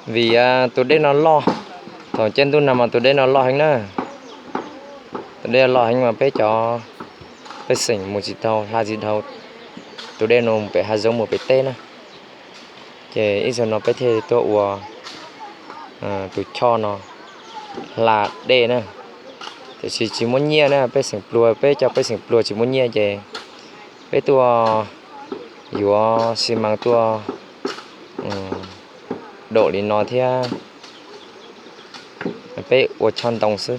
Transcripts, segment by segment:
Vim tus dej no loj, thaum caij ntuj nag mas tus dej no loj heev na. Tus dej loj heev mas peb cov, pej xeem mus tsis tau, hla tsis dhau, tus dej no mus pem hav zoov mus pem teb na. Ces ib zaug no peb thiaj tuaj ua tus choj no hla dej na. Tiam sis tsis muaj nyiaj na, pej xeem pluag, peb cov pej xeem pluag tsis muaj nyiaj ces peb tuaj yuav xi mas tuaj daum li no thiab peb ua choj ntoo xwb.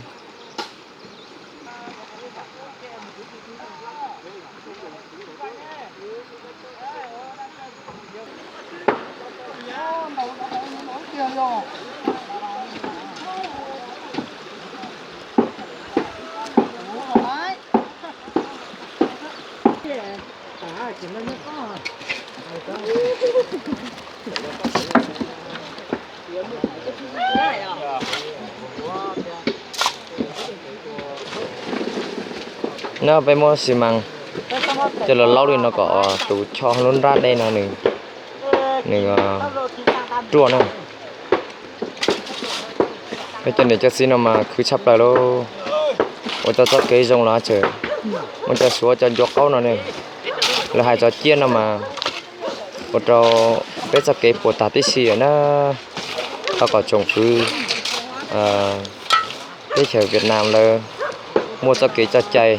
No peb muab xi mas coj los laub li no kom tus choj lub nrab dej no nws, nws ruaj na. Peb cov niam cov txiv no mas khwv tshaj plaws lauj. Ua tau txoj kev zoo los tseem muaj cov suav cov ncua qaub no ne. Lawv hais cov ciaj no mas ua rau peb txoj kev puas tag tib si na. Thov kom tsoom fwv teb chaws Vietnam lawv muaj txoj kev coj cai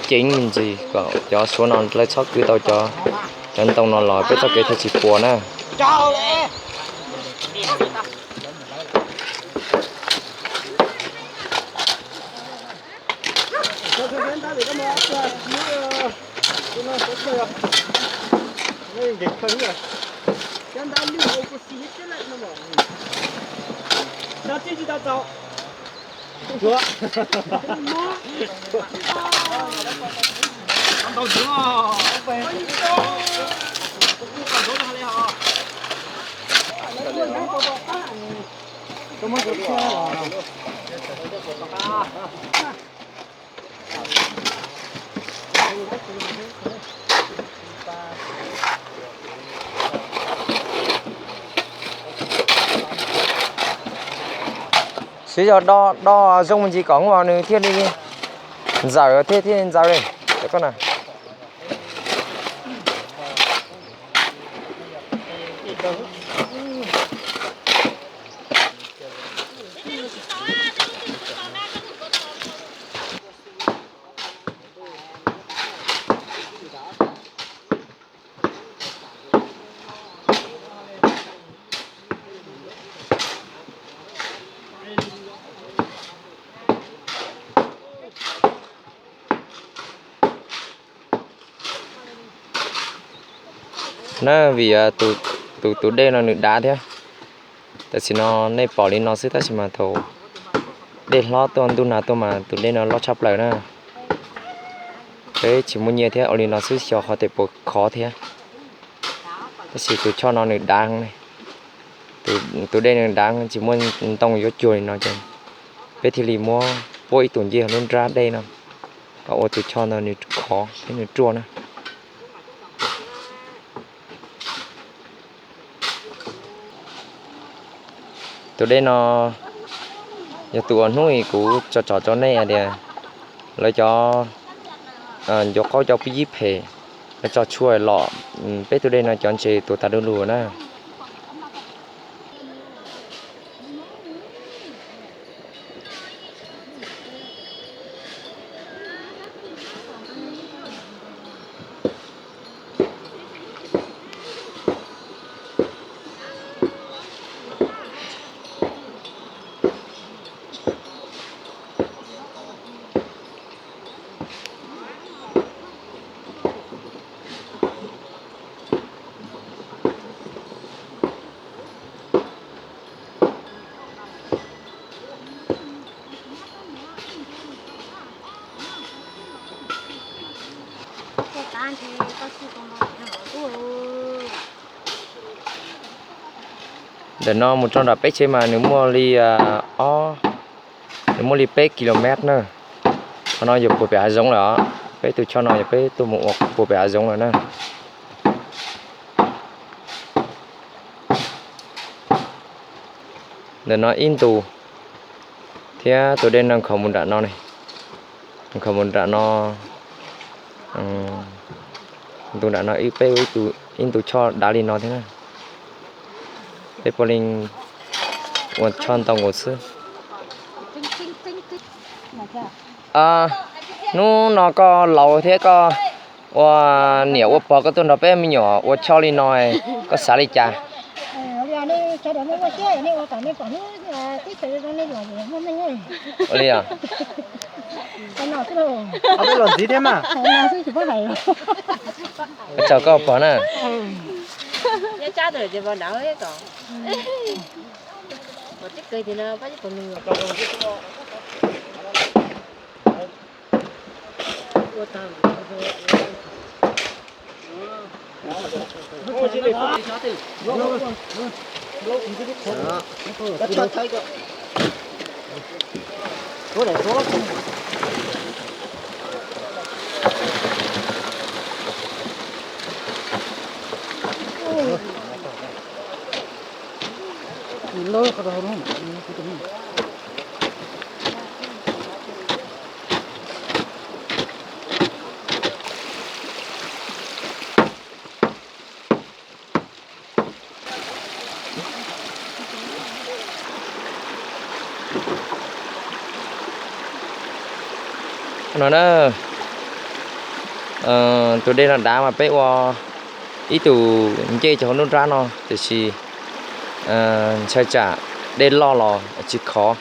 ceev me ntsis kom cov suav no lawv txhob kwv tau cov, cov ntoo no los peb txoj kev thiaj tsis puas na. Siv zog do, do zoo me ntsis kom nws thiaj li ntxaws, thiaj thiaj ntxaws li. Cov koj na. Na vim tus, tus dej no nws dav thiab. Tam sim no nej pom li no xwb tab sis mas thaum dej hlob tuaj ntuj nag tuaj mas tus dej no loj tshaj plaws na. Peb tsis muaj nyiaj thiab ua li no xwb xyov qhov tias puas khov thiab. Tab sis tus choj no nws dav heev ne. Tus dej nws dav tsis muaj ntoo yuav cuag li no ces peb thiaj li muab puab ib tug ncej lub nrab dej no kom ua tus choj ntawd nws khov thiab nws ruaj na. Tus dej no yog tus uas hnub i kuv tso tsom rau nej hais tias lawv cov ncuav qaub cov pib yib phem, lawv tso tshuaj los peb tus dej no cov ntses tuag tas du lug na. Ntawm no mus rau nram peb tsev mas nws muaj li ob, nws muaj li peb kilomev na. Qhov no yog puag pem hav zoov lawm os. Peb tus choj no yog peb tuaj mus ua puag pem hav zoov lawm na. Ntawm no ib ntu, thiab tus dej no nkhaus mus nram no ne, nkhaus mus nram no, ntu nram no peb ua ib ntu choj dav li no thiab na. Peb puav leej ua choj ntoo nkaus xwb. Hnub no koj laus thiab koj ua niam ua pog koj tuaj nrog peb me nyuam ua choj li no, koj xav li cas? Ua li os. Ua tsaug koj pog na. No na, tus dej no dav mas peb ua ib tug ncej rau hauv nruab nrab no, tiam sis ntshai tsam dej loj los tsis khov,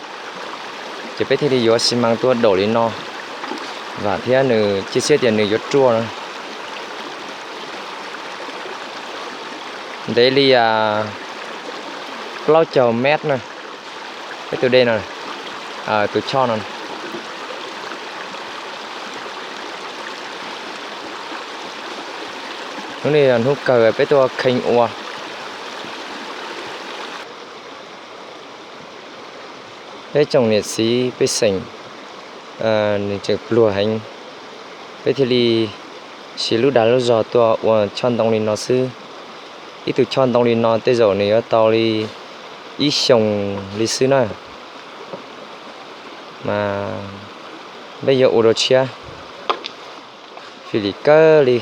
ces peb thiaj li yuav xi mas tuaj daus li no, vam thiab nws cia siab tias nws yuav ruaj na. Ntev li plaub caug mev na, peb tus dej no, tus choj no. Hnub no yog hnub kawg peb tuaj kheej ua. Peb tsoom niam txiv pej xeem nws tseem pluag heev, peb thiaj li siv lub dag lub zog tuaj ua choj ntoo li no xwb. Ib tug choj ntoo li no tej zaum nws yuav tau li ib xyoos li xwb na. Mas peb yuav ua dua tshiab, fim li kawg li.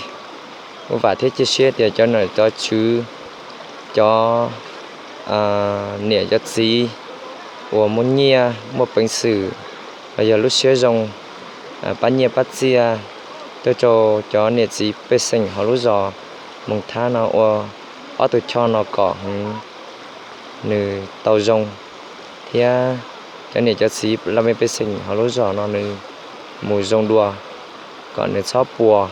Kuv vam thiab cia siab tias cov nom cov tswv, cov niam cov txiv uas muaj nyiaj muaj peev xwm los yog lub siab zoo pab nyiaj pab txiaj tuaj rau cov niam txiv pej xeem hauv lub zos Moos Thab no ua ob tug choj no kom nws tau zoo, thiab cov niam cov txiv laj mej pej xeem hauv lub zos no nws mus zoo dua, kom nws txhob puas,